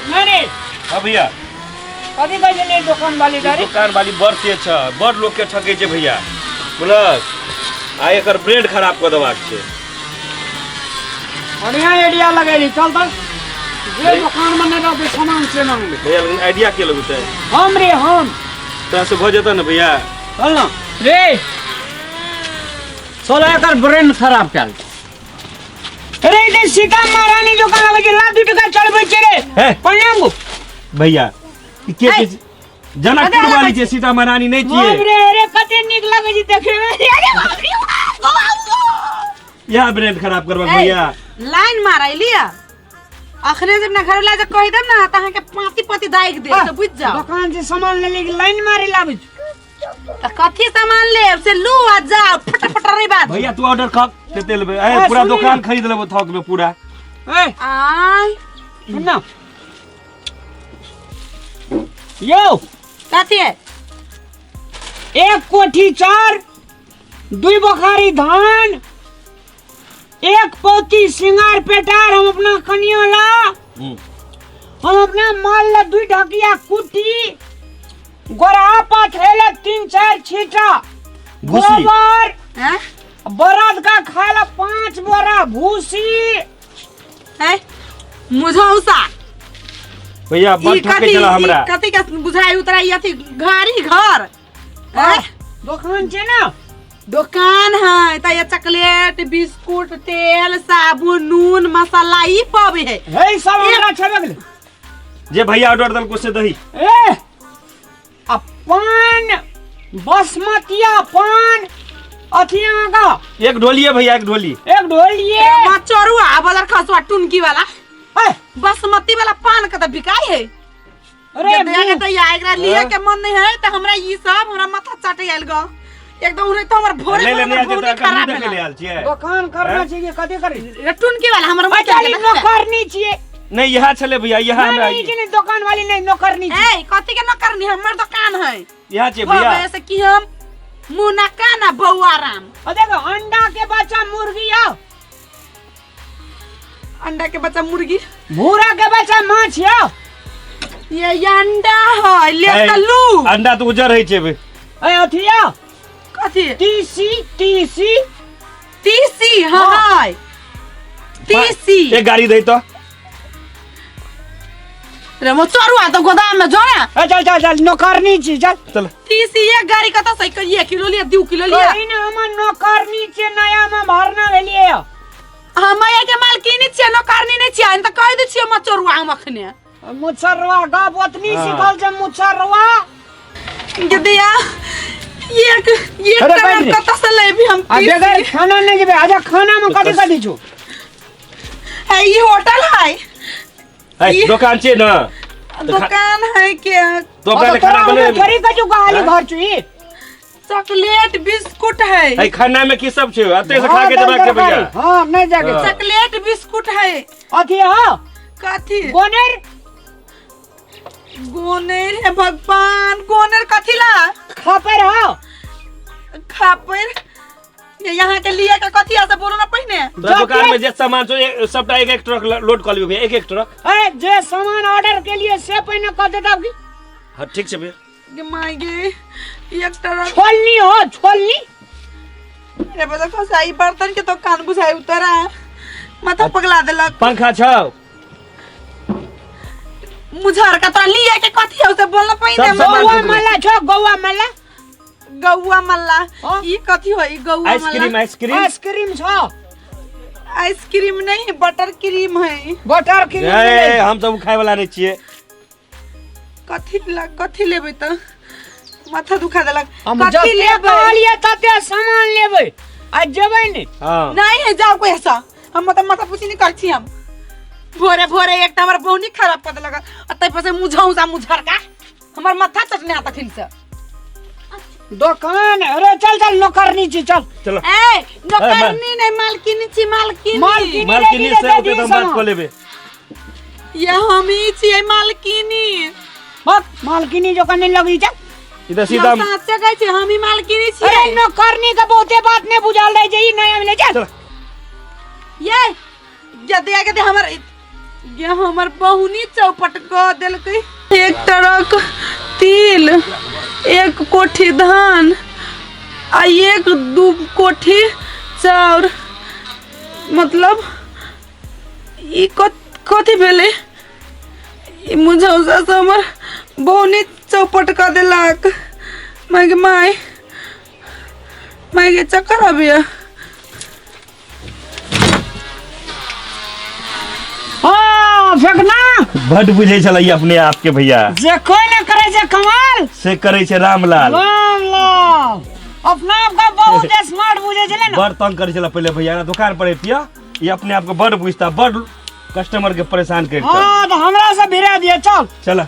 नहीं रे। हाँ भैया। कथी कहै छलियै दोकान वाली दारी? दोकान वाली बड़ तेज छ, बड़ लोग के ठकै छै भैया, बुझलक? आ एकर ब्रेड खराब कऽ देबाक छै। बढ़िया आइडिया लगेली, चल तऽ जे दोकान में नहीं रहतै सामान से मांगबे। भैया लेकिन आइडिया के लगतै? हम रे हम। तोरा से भऽ जेतौ ने भैया? चल ना रे, चल एकर ब्रेन खराब कयल। अरे इधर सीता महारानी दुकान आबै छै, ला 2 टका चढ़बै छै रे। हे। प्रणाम गो। भैया ई के हे। के जनकपुर वाली छै, सीता महारानी नहि छियै। बाप रे, अरे कते नीक लगै छै देखै मे। अरे बाप रे, बाप, बाप, बाप। इएह ब्रेन खराब करबक भैया। लाइन मारै लिया अखने जब ना घर ला जे कहि देब ना त अहाँ के पाती पाती दागि देब तऽ बुझि जाओ। दोकान से सामान ले ले लाइन मारे लाबै छै। त कथी सामान लेब से लू आ जाओ फटाफट रे बात। भैया तू ऑर्डर कर कते लेबै? ए, ए, पूरा सुनी दुकान ना। खरीद लेबो थोक में पूरा। ए, आय सुन ना यो। कथी है? 1 कोठी चार, 2 बखारी धान, 1 पौती सिंगार पेटार हम अपना कनिया ला, हम अपना माल ला 2 ढकिया कुटी, गोरा पाथेला 3-4 छीटा भूसी। गोबर, हैं? बरद का खाला 5 बोरा भूसी। हैं? मुझौसा। भैया बड़ ई ठकै कथी छला हमरा। ई कथी के बुझाई उतरा ई अथी घारी घर। हैं? दोकान छै ना? दुकान है त ये चॉकलेट बिस्कुट तेल साबुन नून मसाला ई पबे है। हे सब हमरा छेबे गेलै। जे भैया ऑर्डर देलको से दही। ए आ पान बासमतिया पान अथी अहाँ का एक ढोलिए भैया, एक ढोली। एक ढोलिए। मचरुआ बाजार खसुआ टुनकी वाला। ए! बासमती वाला पान के त बिकाई है। अरे जब देखा मुँह। तो या एकरा लिए के मन नहीं है त हमरा ई सब हमरा माथा चाटे आयल ग। एकदम उरे तो हमर भोरे ले ले भोरे नहीं हमर आयल भौनी छै, तोरा खराब देखे ले भेल। आयल छियै। दोकान करना हैं? चाहिए कथी करी? रे टुनकी वाला हमर मुँह अच्छा, के ई देखते। नौकरनी छियै। नहीं यहाँ छले भैया, यहाँ नहीं, हमरा नहीं, ई नहीं, दुकान वाली नहीं, नौकरनी छियै। ए कथी के नौकरनी? हमर दुकान है। यहाँ छै भैया भैया। से की हम मुना काना बौआ राम। आ देखो अंडा के बच्चा मुर्गी आओ। अंडा के बच्चा मुर्गी। भूरा के बच्चा माछ आओ। ये अंडा है ले ए, त लू। अंडा तो उजर है छै बे। ए अथी आओ। कथी? तीसी, तीसी। तीसी, हाँ, हाँ। है। तीसी। एक गाड़ी दे तो। रे मो चोरुआ तो गोदाम में जो ना। ए, चल, चल, चल, नौकरनी छी, चल। चल। तीसी एक गाड़ी कत से 1 किलो लिया, 2 किलो लिया। कहीं ना हमर नौकरनी छी, नया में भरना भेलिए। हम के मालकिनी छियै, नौकरनी नहीं छियै, त कहि दै छियै मचोरुआ हम अखने। मुसरवा गप ओतनी हाँ। सिखल छै मुसरवा। गदिया एक एक अरे तरह बैठ रे। कत से लेबी हम आ तीसी? बेगर खाना नहीं जेबे, आजा खाना में कथी कथी छौ? है ई होटल है। है ई- दुकान छै ना? दुकान है के? तो अपना तो खाना तोरा बने हमे थोड़ी कछु गाली हैं? घर छौ ई। चॉकलेट बिस्कुट है। है खाना में की सब छै? अते से खा के हाँ, जेबाक छै भैया। हां, नहीं जाके। हाँ। चॉकलेट बिस्कुट है। अथी हां। कथी? गोनेर। गोनेर है भगवान, गोनेर कथी ला? खापर हां। खापर ये यहाँ के लिए के कथी है से बोलो ना पहिने। तोरा दुकान में जे सामान छौ, सबटा एक एक ट्रक लोड कऽ लेबै भैया, एक एक ट्रक। ए जे सामान ऑर्डर के लिए से पहिने कह देता की। हां ठीक छै भैया। गे my गे, एक ट्रक। छोलनी हो, छोलनी। रे बजा फसाई बर्तन के दुकान बुझाई उतरा माथा पगला देलक। पंखा छौ? मुझर का तोरा लिए के कथी है से बोलना पहिने। सब सामान गौवा मला छौ, गौवा मला। गौवा मल्ला। हाँ? ई कथी होई गौवा मल्ला? Ice cream, ice cream. आइसक्रीम छौ। आइसक्रीम नहीं, बटर क्रीम है। बटर क्रीम ए, नहीं। हम सब खाय वाला नहीं छियै। कथी ला, कथी लेबै त माथा दुखा देलक। हम कथी जते लेबै? कहलियै तते सामान लेबै, आ जेबै ने। हाँ। नहीं है, जाओ कोई ऐसा। हम मतलब माथा पूछी नहीं कर छी हम। भोरे भोरे एक हमर बौनी खराब कर देलक आ तै पर से मुझौसा मुझरका हमर माथा चटने आता खिन से। दुकान, अरे चल चल नौकरनी छी, चल। चलो। ए नौकरनी नहीं, मालकिनी छी, मालकिनी। मालकिनी। मालकिनी से दे ओते दी तो हम बात सामान। कऽ लेबै। ये हम ही छियै मालकिनी। बस मालकिनी जो कने लगी चल। इधर सीधा हम साचे कहै छी, हम ही मालकिनी अरे छियै। नौकरनी के बहुते बात नहीं बुझल रहे छै, ई नया मिले चल। चल। ये जदे आगे दे हमर गे हमर बहुनी चौपट कऽ देलकै। एक ट्रक तिल, एक कोठी धान आ एक दू कोठी चाउर। मतलब ई कथी भेलै? ई मुझौसा से हमर बहुनी चौपट कऽ देलक। माय गे माय, माय गे, चक्कर आबैया। ओ फेकना। बड बुझै छलै अपने आप के भैया। जे कोई ना करे छै कमाल से करे छै रामलाल। रामलाल अपना आप का बहुत स्मार्ट बुझे छलै ना। बड़ तंग करे छलै पहिले भैया ना, दुकान पर अबितिया ई अपने आप के बड बुझता, बड कस्टमर के परेशान करता। हाँ, तो हमरा से भिड़ा दिया। चल चल।